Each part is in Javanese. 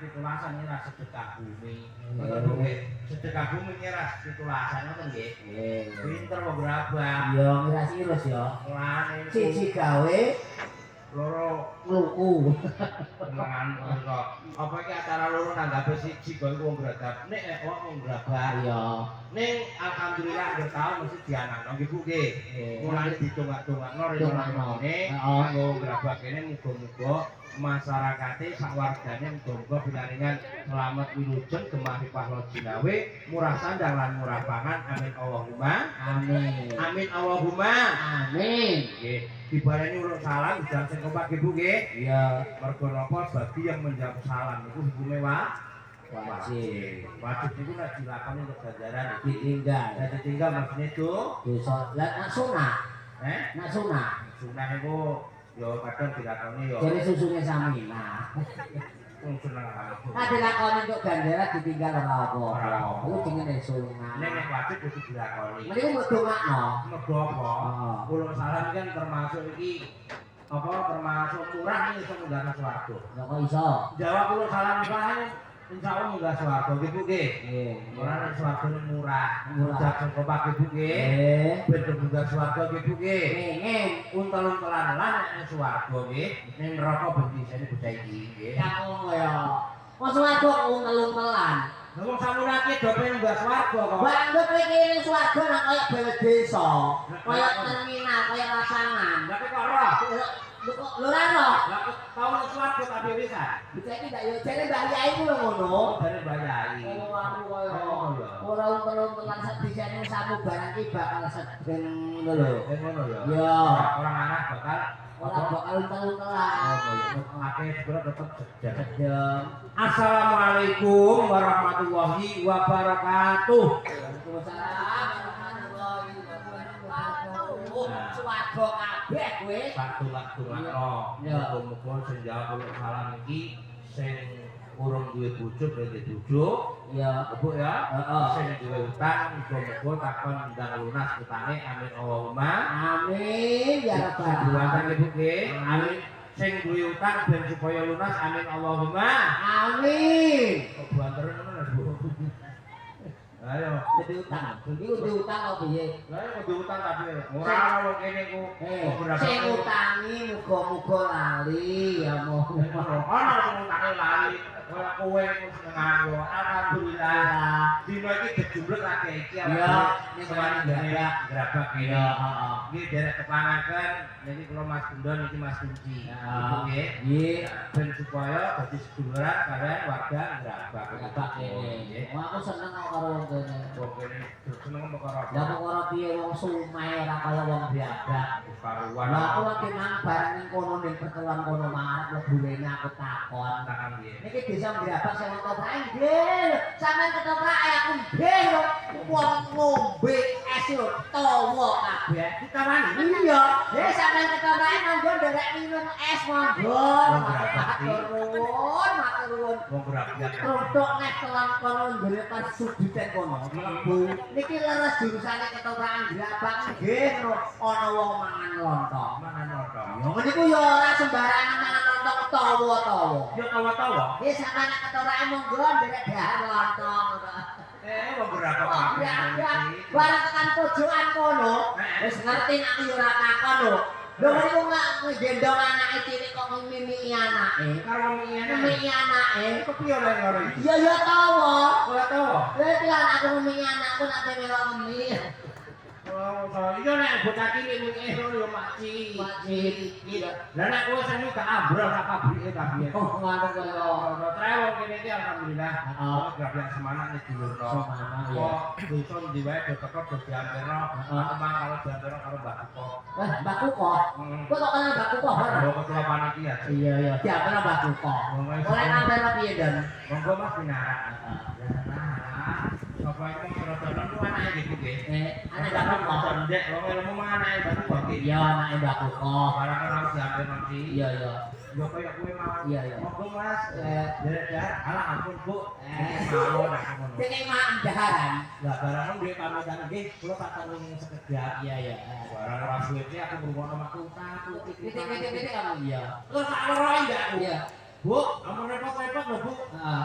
pitulasan ngiras sedekah bumi. Ngoten, Bu, nggih. Sedekah bumi ngiras pitulasan ngoten nggih. Nggih. Pinter wong Grabag. Yo ngiras irus ya. Mulane niku Siji gawe, loro ngluku. Senengan kok. Apa iki acara loro nanggape siji kok iku wong Grabag. Nek nek wong Grabag. Iya. Ning alhamdulillah anggere taun mesti dianakno nggih, Bu, nggih. Nggih. Mulane didongak-dongakno rene Dongakno. ngene. Heeh. Kanggo Grabag kene muga-muga masyarakate sak wargane muga-muga pinaringan selamat wilujeng gemah ripah loh jinawe, murah sandang lan murah pangan. Amin Allahumma. Amin. Amin Allahumma. Amin. Nggih, dibaleni uluk salam dijawab sing kompak nggih, Bu, nggih. Iya. Mergo napa, bagi yang menjawab salam itu hukumnya Wajib. Wajib itu nek dilakoni untuk ganjaran iki. Ditinggal. Lah ditinggal maksudnya itu Dosa. Lah nak sunah, eh nak sunah. Sunah iku ya kadang dilakoni ya. Jadi susune Samina. Wong seneng aku. Nah, dilakoni untuk ganjaran, ditinggal ora apa. Ora apa. Iku jenenge sunah. Nek nek wajib kudu dilakoni. Meniku mbok dongakno. Mergo apa? Heeh. Uluk salam kan termasuk iki apa, termasuk murah nih, iso munggah swarga. Lha kok iso? Jawab uluk salam wae insyaallah munggah swarga nggih, Bu, nggih. Nggih. Ora nek swargane murah. Murah. Ucap sing kompak nggih, Bu, nggih. Nggih. Ben munggah swarga nggih, Bu, nggih. Pengen. Untel-untelan lah nek ning swarga nggih. Ning neraka ben diseni bocah iki nggih. Ya ngono ya. Wong swarga kok untel-untelan. Lah wong sakmono iki do pengen munggah swarga kok. Bangga kowe iki ning swarga nak kaya bal desa, kaya terminal, kaya lapangan. Lah kok roh? Lho kok lho ora roh? Lah kok tau ning swarga tapi wisan. Bocah iki ndak yo jare Mbah Yai ku lho ngono. Dari Mbah Yai. Oh, aku kaya Oh, ya. ora untel-untelan sak desane samu barang iki bakal sedeng ngono lho. Eh, ngono ya. Ya. Orang anak bakal Ora bakal untel-untelan. Oh, akeh sepuro tetep sedeng. Sedeng. Assalamualaikum warahmatullahi wabarakatuh. Waalaikumsalam warahmatullahi wabarakatuh. Swarga kabeh kowe. Tak dongak-dongakno. Ya. Muga-muga sing jawab uluk salam iki sing urung duwe bojo ben duwe bojo. Ya. Bu ya. Heeh. Sing duwe utang muga-muga takon ndang lunas utange. Amin Allahumma. Amin ya rabbal Sing duwe utang alamin. Ibu nggih. Amin. Sing duwe utang ben supaya lunas. Amin Allahumma. Amin. Kok banter ngono lho, Bu. Ayo. Jadi utang. Iku diutang apa piye? Lah kok diutang tapi ora wong kene ku. Eh, Kok sing utangi muga-muga lali ya mohon. Ana sing utange lali. Ora kowe iku senengan yo. Alhamdulillah. Dina iki gejumlek lagi iki. Ya, ning kemarin Grabag Grabag kene. Ya, heeh. Nggih derek tepangaken niki kula Mas Gundon, niki Mas Kunci. Ibu nggih. Nggih. Ben supaya dadi seduluran kalian warga Grabag. Grabag kene. Nggih. Wah, aku seneng kok karo wong kene. Wong kene seneng perkara apa? Lah perkara piye wong sumai ora kaya wong Grabag. Karuan. Lah aku lagi nang bareng ning kono ning pertemuan kono marep mlebu rene aku takon. Takon piye? Niki desa Grabag sing ketoprak nggih. Sampeyan ketoprak aku nggih lho. Wong ngombe es lho tawa kabeh. Ditawani. Iya, eh sampeyan ketoprak monggo nderek minum es monggo. Wong Grabag iki. Matur nuwun, matur nuwun. Wong Grabag. Rodok nek telan kono nggone pas suduten kono mlebu. Niki leres jurusane ketoprakan Grabag nggih lho ana wong mangan lontong. Mangan lontong. Ya ngene iku ya ora sembarangan mangan lontong tawa-tawa. Ya tawa-tawa. Nggih sampeyan nek ketoprakan monggo nderek dahar lontong. Eh, wong Grabag. Wong Grabag. Bareng tekan pojokan kono, wis ngerti nek aku ya ora takon lho. Lho ngene iku ngendong anake cilik kok ngimiki anake. Karo ngene. Ngimiki anake. Kepiye oleh karo iki? Ya ya tawa. Ora tawa. Lha iki lan aku ngimiki anakku nate melok ngemi. Oh, iya nek bocah cilik ngene ngono ya makci. Makci. Lah nek kowe sing gak ambrol sak pabrike kabeh. Oh, ngono kaya. Ono trae wong kene iki alhamdulillah. Heeh. Wong Grabag semanak nek dulurno. Semanak, ya. Kok desa ndi wae do teko do diampirno. Heeh. Aku mang kalau diampirno karo Mbah Kuko. Wah, Mbah Kuko. Kowe kok kenal Mbah Kuko ora? Yo ketua panitia. Iya, iya. Diampirno Mbah Kuko. Oleh ngampirno piye, Don? Monggo Mas pinarak. Lah, sapa iku rada nemu anake nggih, Bu, nggih. Eh, anak Mbah Kuko. Ndek wong ilmu mang anake Mbah Kuko nggih. Iya, anake Mbah Kuko. Barang kan aku diampirno iki. Iya, iya. Yo kaya kowe mawon. Iya, iya. Monggo Mas. Eh. Derek dahar. Alah ampun, Bu. Eh. Mawon aku ngono. Sing mak daharan. Lah barang ndek pamitan nggih, kula tak tulung sekedap. Iya, iya. Barang ora suwe iki aku ngrungokno mak utang Titik titik titik kamu iya. Terus tak loroke ndak aku. Iya. Bu, ampun repot-repot lho, Bu. Heeh.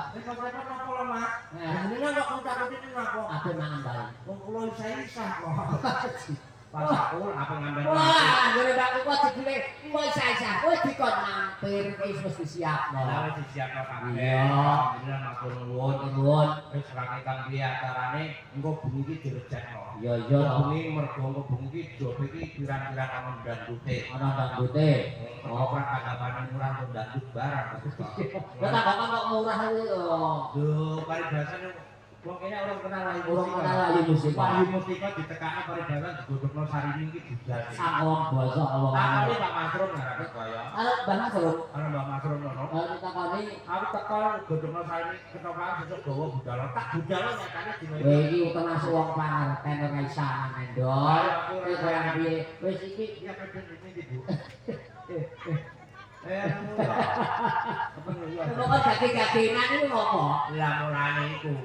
Pas aku apa ngambil. Wah, anggone Mbak Kuko jebule engko isa-isa kowe dikon mampir wis wis disiapno. Lah wis disiapno kabeh. Iya. Alhamdulillah matur nuwun. Nuwun. Wis rame kang piye acarane engko bengi iki direjekno. Iya iya to. Bengi mergo engko bengi iki job iki pirang-pirang ana dangdute. Ana dangdute. Oh, ora tanggapane murah kok dangdut barang. Lah tanggapan kok murah kuwi oh. Duh, paribasane wong kene ora kenal Wahyu Urung Mustika. kenal Wahyu Mustika. Wahyu Mustika ditekakno paribasan digodhogno sarine iki budal. Sak wong bosok wong. Takoni Pak Masrum ora kaya. Halo Mbah Masrum. Ana Mbah Masrum ngono. Kalau ditakoni Aku teko godhogno sarine ketoprak sesuk gawa budal. Tak budal nyatane dino kowe iki. iki termasuk wong pangerten ora isa mendol. Kowe koyo piye? Wis iki Ya kadang ini iki, Bu. Eh, eh. Eh, anu ya. Apa ya? kok gage-gagenan iku ngopo? Lah mulane iku.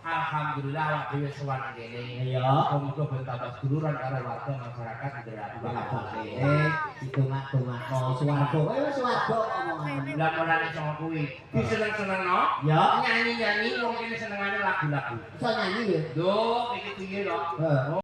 Alhamdulillah awak dhewe sowan kene. Iya. Muga ben tambah seduluran karo warga masyarakat Ndrabak. Eh, didongak-dongakno swarga. Kowe wis swarga omongan. Lah mulane sanga kuwi diseneng-senengno, Ya, nyanyi-nyanyi wong kene senengane lagu-lagu. iso nyanyi ya. Lho, iki piye lho? Heeh.